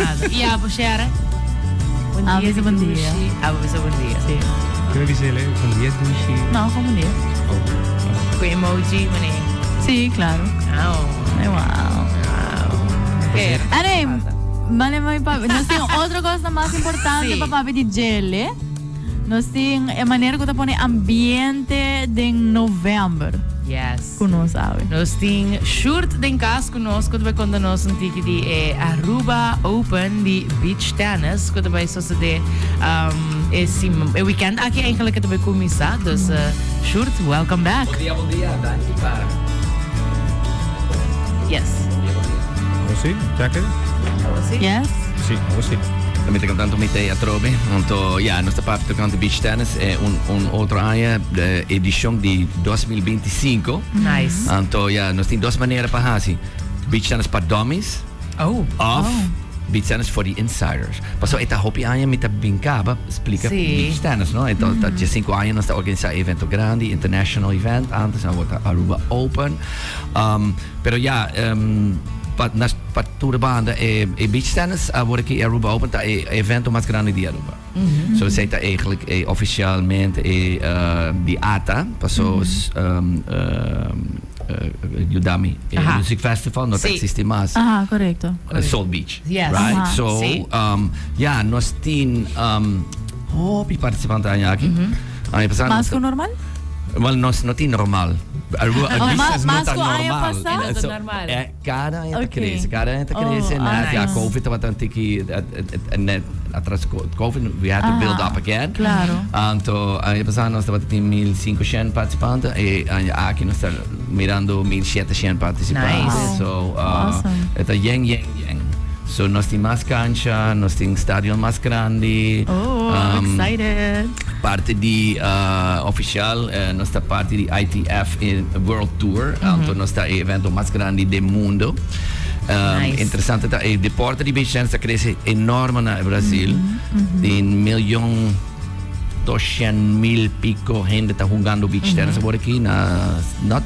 nada. Y abo, Sherry? Bon Ah, dia, bisa bon dia. Dushi. Abo bisa bon dia. Si. Kiko bisa ele? Bon dia, dushi. No, gewoon bon dia. Oh. Cu emoji, meneer. Si, claro. Au. Ay, wow. Au. Oké. Anyway, mane mai papi. Nos tin otro cos mas importante Si. pa papia di djele. Nos tin e manera cu ta pone ambiente den november. Yes. Cu nos awe. Nos tin Sjoerd den cas cu nos cu ta bay conta nos un tiki di e Aruba Open di Beach Tennis cu ta bay sosode um, e, sim, e weekend aki eigenlijk ta bay cuminsa. Dus uh, Sjoerd, welcome back. Bon dia, bon dia. Danki pa. Yes. Bon dia, bon dia. Oh, si? Check it. Oh, si? Yes. Si, oh, si. Mi ta contento mi t'ey atrobe. Anto, ja, nos ta papia tocante beach tennis. Eh, un, un otro aña, de edicion di 2025. Nice. Anto, ja, nos tin dos manera pa haci. Beach tennis pa dummies. Oh. Of beach tennis for the insiders. Paso e ta hopi aña mi ta bin caba splica Si. beach tennis, no? Enton, ta 15 aña nos ta organisa evento grandi, international event. Antes awor ta Aruba Open. Um, pero ja, um, pa, nas, pa tur banda e, e beach tennis awor aki Aruba Open ta e evento mas grandi di Aruba. So esey ta eigenlijk e oficialmente e uh, di ATA, paso um, um, uh, yuda mi, e Aha. Music Festival no ta Si. existi mas. Aha, correcto. Uh, Soul Beach. Yes. Right? Aha. So, Si. um, ja, nos tin um, hopi participante aña aki. Aña pasá Mas nos- cu normal? Wel, nos no tin normal. Aruba, Oh, Ibiza ma- no mas ta cu aña normal. pasá? No ta So, normal. eh, cada aña ta Ok. crece, cada aña ta Oh, crece. Net, ja, nice. COVID tabata un tiki, eh, eh, eh, net atras COVID, we had to build Aha, up again. claro. Anto, aña pasá nos tabata tin 1500 participante y aña aki nos ta mirando 1700 participante. Nice. So, uh, Awesome. e ta yen, yen, yen. So nos tin mas cancha, nos tin stadion mas grandi. Oh, Um, excited. Parti di uh, oficial, eh, nos ta parti di ITF in World Tour, anto nos ta e evento mas grandi del mundo. Um, Nice. Interesante ta e deporte di beach tennis ta crece enorme na Brasil. Tin miljoen 200 mil pico hende ta hungando beach tennis awor aki na not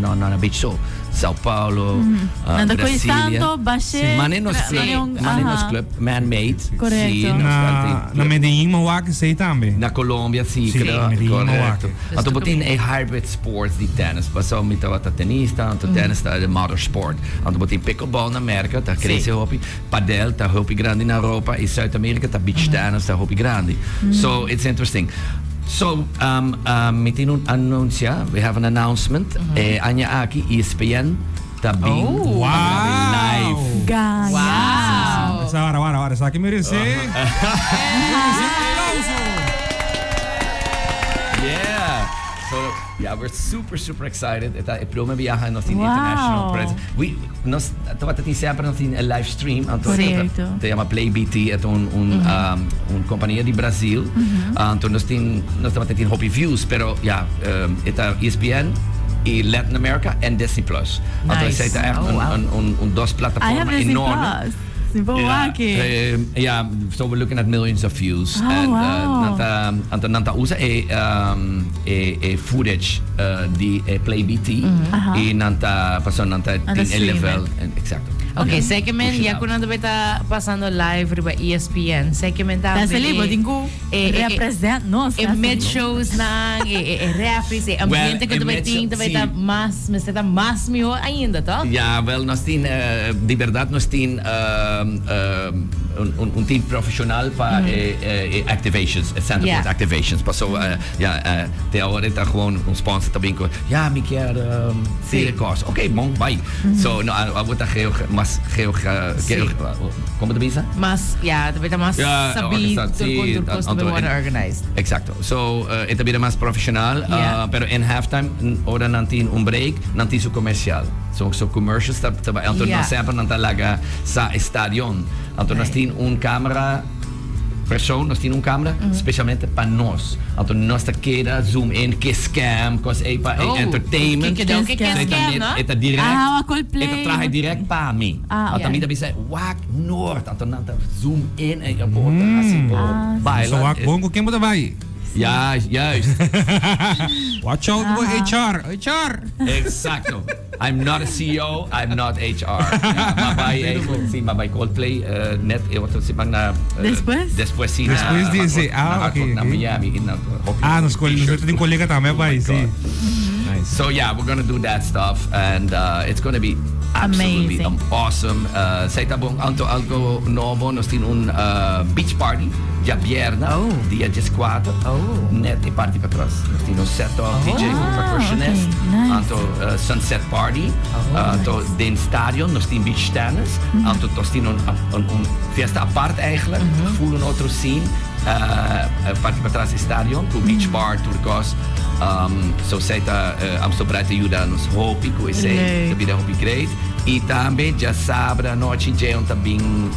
no no na beach so Sao Paulo, uh, Nan ta koe Brasilia. Santo, Bashe, Mane nos tra- club, mane un- mane nos aha. club man-made. Correcto. Si, nos Na, na Medellín mi a wak esey tambe. Na Colombia, si, Si, creo, Medellín correcto. Milwaukee. Anto bo tin e hybrid sports di tennis. Paso mi tabata tenista, anto tennis ta de mother sport. Anto bo tin pickleball na Merca, ta crece hopi. Padel ta hopi grandi na Europa y Zuid-Amerika ta beach tennis ta hopi grandi. So it's interesting. So, um, um, mi tin un anuncia, we have an announcement. Eh, aña aki ESPN ta bin Oh. Wow. live. Gana. Wow. Esa hora, hora, hora. Esaki merece. Merece un aplauso. Yeah. So, yeah, we're super, super excited. E ta e prome biaha nos tin Wow. international presence. We, nos, tabata tin semper nos tin a live stream. Anto, Correcto. ta yama Play BT, e ta un, un, um, un compania di Brasil. Anto nos tin, nos tabata tin hopi views, pero ja, um, e ta ESPN y Latin America en Disney Plus. Anto, Nice. esey ta echt Oh, un, wow. un, un, un dos I plataforma have Disney enorme. Plus. Simple Yeah, wak. yeah, so we're looking at millions of views. Oh, and wow. uh, nan ta, anto nan ta usa e, um, e, e footage uh, di e Play BT. Aha. Y nan ta, paso nan ta Nan ta tin e stream level. it. En, exacto. Ok, Yeah. sei ke men, Push it ya out. ku nan ta pasando live riba ESPN, sei ke men Ta tambe sali, bo tin ku eh, eh, represent nos. E mid shows nan, e, e, e referees, e ambiente Well, ku e tambe mid tin, show- tambe si. ta mas, mester ta mas mihó ainda, toch? Ja, wel, nos tin, eh, di berdad nos tin um, um, un, un, un team profesional pa eh, eh, eh, activations, eh, center Ja. point activations. Paso, eh, ja, eh, te awor ta gewoon un sponsor ta bin cu, ja, mi kier um, Si. tira cos. Ok, bon, bye. So, no, awor ta geo, mas geo, geo, con ta bisa? Mas, ja, tambe ta mas Ja, sabi organisa- tur si, con tur cos tambe anto- worden organized. Exacto. So, uh, e ta bira mas profesional, Ja. uh, pero in halftime, ora nan tin un break, nan tin su comercial. So, so commercials ta, ta, anto Ja. nan semper nan ta laga sa stadion. Anto nos Nice. tin un camera persoon, nos tin un camera specialmente pa nos. Anto nos ta keda zoom in, kiss cam, cos e pa Oh, entertainment. kiko Kiss kiss cam. So, e ta cam, net- no? e ta direct. Ah, wa Coldplay. E ta traha direct pa mi. Ah, Anto ok. mi ta bisa, wak noord. Anto nan ta zoom in en je wordt asina bo Ah, baila. So, wak bon cu ken bo ta bay? Ja, juist. Watch out for HR. HR! Exacto. I'm not a CEO, I'm not HR. Ja, m'a bay eigenlijk, si, m'a bay Coldplay net e otro siman na Despues? Despues si na Despues di Hard ese, Rock, ah, na Hard ok, Rock na ok. Miami y na hopi Ah, nos t-shirt. nos tin colega tambe Oh my bay, si. God. Nice. So yeah, we're gonna do that stuff and it's gonna be absolutely Amazing. awesome. Zij ta bon anto algo nobo, nos tin un beach party djabierna, Oh. dia 14. Oh. Net e party patras. Nos tin un setup, DJ Ah, cu percussionist, okay, nice. anto sunset party, Oh, anto den stadion nos tin beach tennis, anto nos tin un, un, un fiesta apart eigenlijk, full un otro scene. Parti patras e stadion cu beach bar tur cos. So esey ta Amstel Bright ta yuda nos hopi cu esey ta Leuk. bira hopi great. Y tambe djasabra anochi Jeon ta bin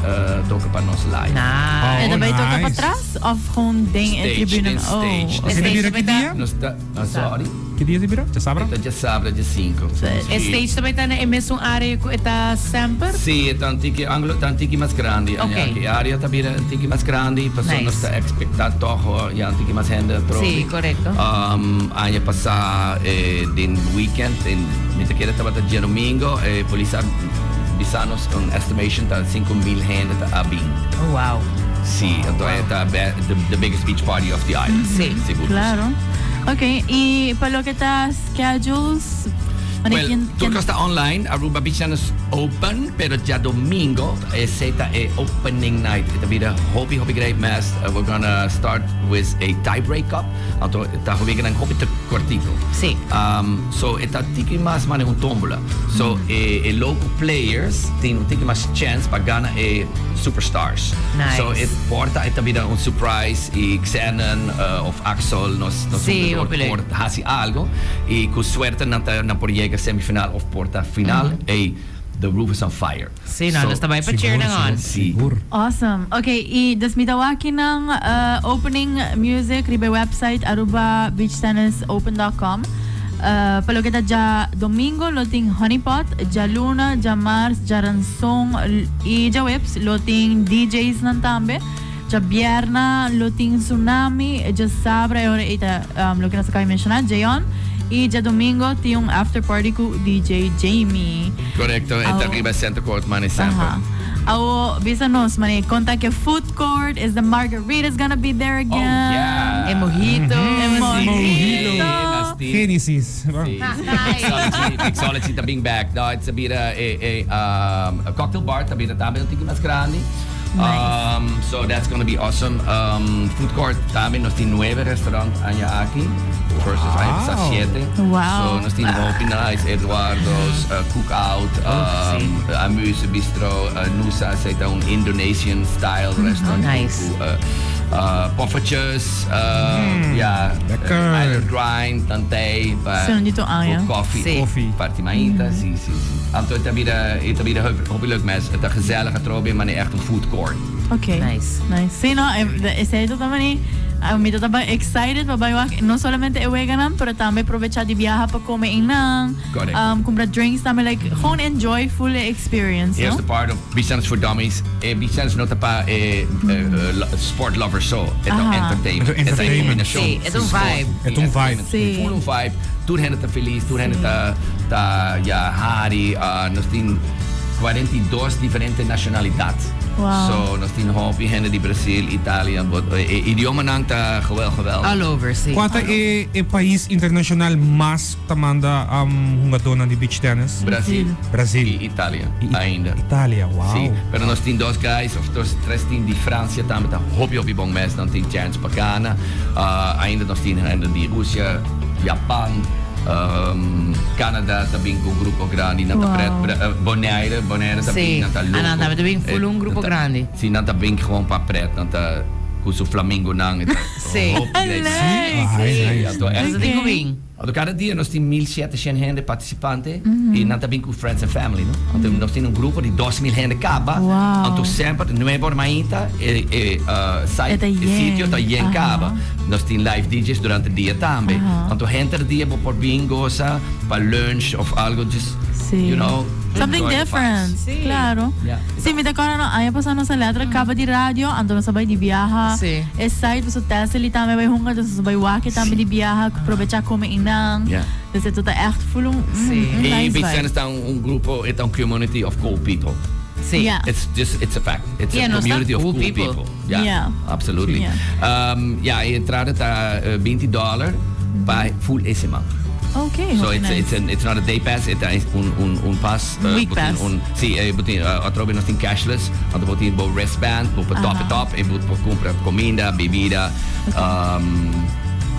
toca pa nos live. Nice. E ta Oh, bay toca nice. patras of gewoon den e Stage, tribune? den stage. Oh, Esey ta Stage bira ki tambe ta- dia? Nos ta, ah, sorry. Ki dia ta bira? Djasabra? E ta djasabra dje 5. E stage tambe ta na e mesun area cu e ta semper? Si, e ta un tiki anglo, ta un tiki mas grandi. Ok. Ya, e area ta bira un tiki mas grandi, pasobra Nice. nos ta expecta toch ya un tiki mas hende atrobe. Si, corecto. Aña pasa den weekend, den, mi ta kere tabata djadomingo, e polis a bisa nos un estimation ta 5000 hende ta a bin. Oh, wow. Si, anto e ta the biggest beach party of the island. Si. Sigur. Claro. Ok, y pa loke ta schedules, wanneer Well, ken, tur ken, cos ta online, Aruba Beach Tennis Open, pero djadomingo esey ta e opening night. E ta bira hopi hopi great mes. We're gonna start with a tie break cup. Anto ta weganan hopi te cortico. Si. So e ta tiki mas manera un tombola. So e e local players tin un tiki mas chance pa gana e superstars. Nice. So e por ta e ta bira un surprise y Xenon of Axel nos nos Sí, jugador hopi leuk. por haci algo y cu suerte nan ta nan por yega semifinal of por ta final. Ey, the roof is on fire. Sí, no, So, nos ta bai pa cheer nan on. Sí. Sigur. Awesome. Ok, y dus mi ta wak nan opening music riba e website arubabeachtennisopen.com. Pa loke ta dja domingo lo tin Honey Pot, djaluna, djamars, djaranson y djaweps lo tin DJs nan tambe. Djabierna lo tin Tsunami, djasabra e ora ei ta loke nos a caba di menciona, Jeon, y djadomingo tin un after party cu DJ Jamie. Correcto, e ta riba Center Court mane semper. Aha. Awo bisa nos mane con ta ke food court, is the margaritas gonna be there again? Oh yeah. E mojito. E mojito. Genesis. Sí, Mixology, Mixology ta bin back. No, e ta bira e, e, um, cocktail bar ta bira tambe un tiki mas grandi. Nice. So that's gonna be awesome. Food court tambe nos tin nueve restaurant aña aki versus aña pasá siete. Wow. So nos tin hopi nice, Eduardo's, Cookout, Amuse Bistro, Nusa, esei ta un Indonesian style restaurant. Nice. Cu, poffertjes, ja, Lekker. Island Grind, Tantei, pa Zo'n dito aña. voor koffie. Sí. Koffie. Parti mainta, si, si, si. Anto e ta bira, e ta bira hopi leuk mes. E ta gezellig atrobe, mane echt un food court. Ok. Nice. Nice. Sí, no, esei ta mane, mi ta taba excited pa bai wak no solamente e weganan, pero tambe probecha di biaha pa come einan. Correct. Cumpra drinks tambe, like, gewoon enjoy full e experience, Here's no? the part of Beach Tennis for Dummies. E Beach Tennis no ta pa e sport lovers so. E ta entertainment. E ta E ta e entertainment. combinacion. Sí, e ta un vibe. E ta un vibe. Sí. Full un vibe. Tur hende ta feliz, tur hende ta ta ya hari. Nos tin 42 diferente nacionalidad. Wow. So nos tin hopi hende di Brasil, Italia, but e idiomanan ta gewel geweldig. All over, si. Cua ta e e pais internacional mas ta manda hungadornan di beach tennis? Brasil. Brasil. Y Italia, Y ainda. Italia, wow. Si, pero nos tin dos guys of dos, tres tin di Francia tambe ta hopi hopi bon mes, nan tin chance pa gana. Ainda nos tin hende di Rusia, Japan, Canada ta bin cu un grupo grandi, nan ta pret, Bonaire, Bonaire ta bin, nan ta loco. Ah, nan ta bin full un grupo grandi. Si, nan ta bin gewoon pa pret, nan ta cu su flamingonan, e ta hopi great. Leuk! Si, anto echt. Nan ta tin cu bin. Anto cada dia nos tin 1700 hende participante y nan ta bin cu friends and family, no? Anto nos tin un grupo di 2000 hende caba. Anto semper nuebe ora mainta e e site, e sitio ta yen caba. Nos tin live DJ's durante dia tambe. Anto henter dia bo por bin goza pa lunch of algo just you know. Something Enjoy the different. vibes. Si. Claro. Yeah. Si, mi ta corda no aña pasa nos a letra caba di radio, anto nos a bay di biaha. Si. E site paso Tessely tambe bay hunga, dus nos a bay wak tambe di biaha, probecha come einan. Yeah. Dus e ta echt full un, un, Si. un E nice Beach vibe. Tennis ta un, un grupo, e ta un community of cool people. Si. Yeah. It's just, it's a fact. It's Yeah, a nos ta community of cool cool people. people. Yeah, Yeah. absolutely. Yeah. Yeah, e entrada ta 20 dollar pa full e siman. Okay, So hopi it's nice. it's an, it's not a day pass, it is un un un pass. Un week bo tin pass. Un, si, bo tin atrobe nos tin cashless, anto bo tin bo wristband, bo por top it up en bo por cumpra comida, bebida,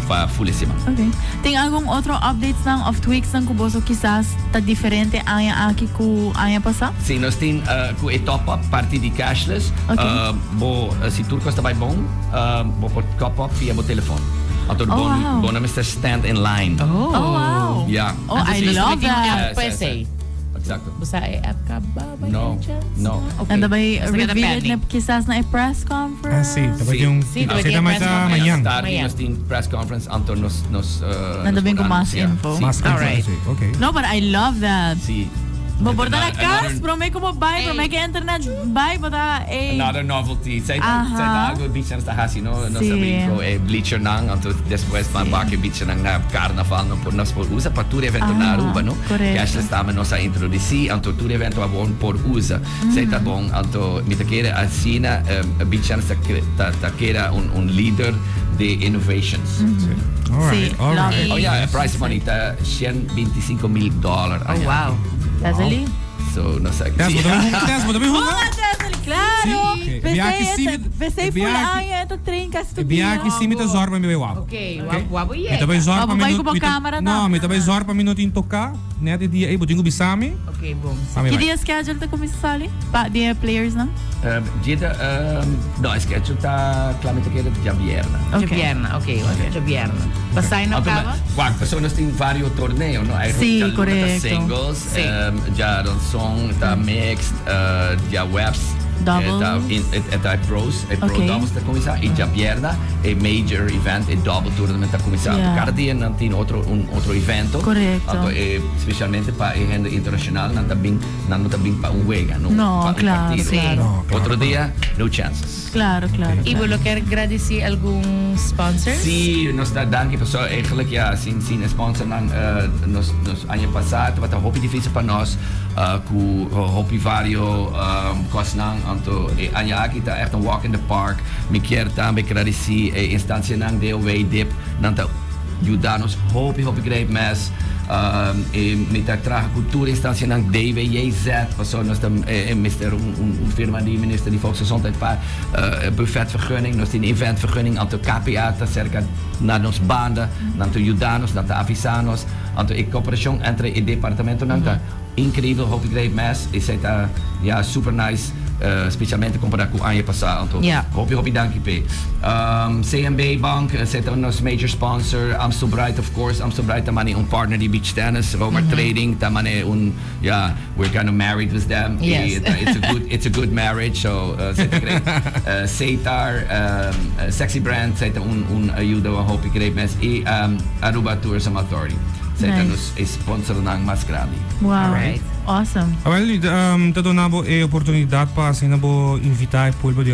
pa full e siman. Okay. Tin algun otro updates nan of tweaks nan cu boso kisas ta diferente aña aki cu aña pasa? Si, nos tin cu e top up parti di cashless. Okay. Bo, si tur cos ta bay bon, bo por top up via bo telefon. Anto Oh, bo, wow. bo no mester stand in line. Oh. Oh, wow. Ja. Oh, I Dus love tin un that. app pa esey. Exacto. Bo sa e app caba by No, any chance? no. Okay. En daarbij Nos ta keda reveal it pending. na kisas na e press conference. Ah, si. Daarbij Si. tin un... Si, daarbij Si, tin daarbij press ta conference. mañan. Tardi Mañan. nos tin press conference, anto nos nos En nos dan ben por ik mas anuncia. info. Si. Mas info, Alright. si. Oké. No, but I love that. Si. Bo por ta na Another- cas, prome cu bo bay, prome cu internet bay, bo ta ey. Another novelty. Zij Aha. zij ta algo beach ta hasi, no? Nos Si. a bin cu e bleacher nan, anto despues ban bak e bleacher nan na carnaval, no por nos por usa pa tur evento na Ah, Aruba, no? correcto. Cashless tambe nos a introduci, anto tur evento a bon por usa. Zij ta bon, anto mi ta kere asina, beach ta ta ta keda un un leader di innovations. Alright, Si, alright. love it. Oh ja, e prize money ta 125 mil dollar. Oh, wow. Tesely? So, no sa. Tess, bo ta bin hunga? Tess, bo ta bin hunga? Hunga, Tesely, claro! Si. Pesey, Biaki si mi- pesey full biaki- aña, e ta train casi tur Biaki dia. si mi ta zorg pa mi bay wak. Ok, wak wak bo Mi ta bay yega. zorg pa Wak bo mi bay no- ku bo mi ta- camera No, tambe. mi ta bay zorg pa mi no tin toca. Net e dia ey, bo tin cu bisa mi. Ok, bon. Pa mi Ki bay. dia schedule ta cuminsa sali? Pa di e players nan? Djita, no, e schedule ta kla mi ta kere djabierna. Ok. Djabierna, ok, ok, djabierna. Pa sign up Anto, caba? Wak, pasobra nos tin vario torneo, no? Eigenlijk Sí, djaluna ta correcto. singles, Sí. djaranson ta mixed, djaweps Doubles. ta in, e ta e pros, e pro Ok. doubles ta cuminsa y djabierna e major event, e double tournament ta cuminsa. Yeah. Cada dia nan tin otro, un otro evento. Correcto. Anto, e, specialmente pa e hende internacional, nan ta bin Nan no ta bin pa un wega, no, No, pa un claro, partido. Sí. claro. No, claro. Otro dia, no chances. Claro, claro. Y bo lo kier gradici algun sponsors? Sí, nos ta danki pasobra eigenlijk ja, sin sin e sponsornan eh, nos nos aña pasá tabata hopi difícil pa nos eh, ku hopi vario eh, kosnan. Anto e aña aki ta echt un walk in the park. Mi kier tambe gradisí e instancianan DOW, dip, nan ta yuda nos hopi hopi great mes. E mi ta traha ku tur instancianan DWJZ, pasobra nos ta mester un un firma di minister di Volksgezondheid pa buffetvergunning, nos tin eventvergunning, anto KPA ta serka na nos banda, nan ta yuda nos, nan ta avisa nos, anto e koperashon entre e departamentonan ta Increibel hopi great mes esey ta ya super nice specialmente compara cu aña pasa anto hopi hopi danki p'e. CNB bank esey ta nos major sponsor Amstel Bright of course Amstel Bright ta mane un partner di beach tennis Romar Trading ta mane un ya we're kind of married with them y it's a good it's a good marriage so esey ta great Setar Sexy Brand esey ta un un ayuda hopi great mes y Aruba Tourism Authority. Esei ta nos e sponsornan mas grandi. Wow. Alright. Awesome. Awel, ta duna bo e oportunidad pa asina bo invita e pueblo di.